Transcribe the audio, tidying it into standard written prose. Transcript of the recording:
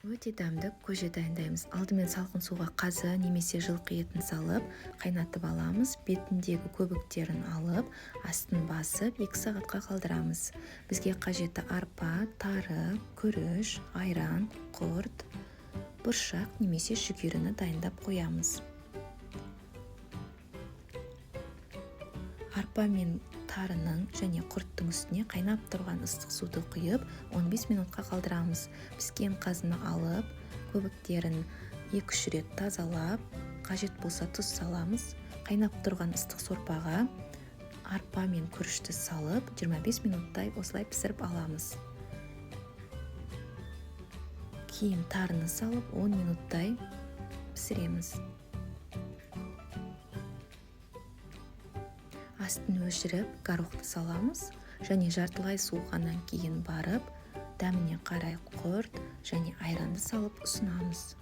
Өте дәмді көже дайындаймыз. Алдымен салқын суға қазы немесе жылқы етін салып, қайнатып аламыз. Бетіндегі көбіктерін алып, астын басып, 2 сағатқа қалдырамыз. Бізге қажетті арпа, тары, күріш, айран, құрт, бұршақ немесе жүгеріні дайындап қоямыз. Арпа мен тарының және құрттың үстіне қайнап тұрған ыстық суды құйып, 15 минутқа қалдырамыз. Піскен қазыны алып, көбіктерін 2-3 рет тазалап, қажет болса тұз саламыз. Қайнап тұрған ыстық сорпаға арпа мен күрішті салып, 25 минуттай осылай пісіріп аламыз. Кейін тарыны салып, 10 минуттай пісіреміз. Астын өшіріп, горохты саламыз және жартылай суығаннан кейін барып, дәміне қарай құрт және айранды салып ұсынамыз.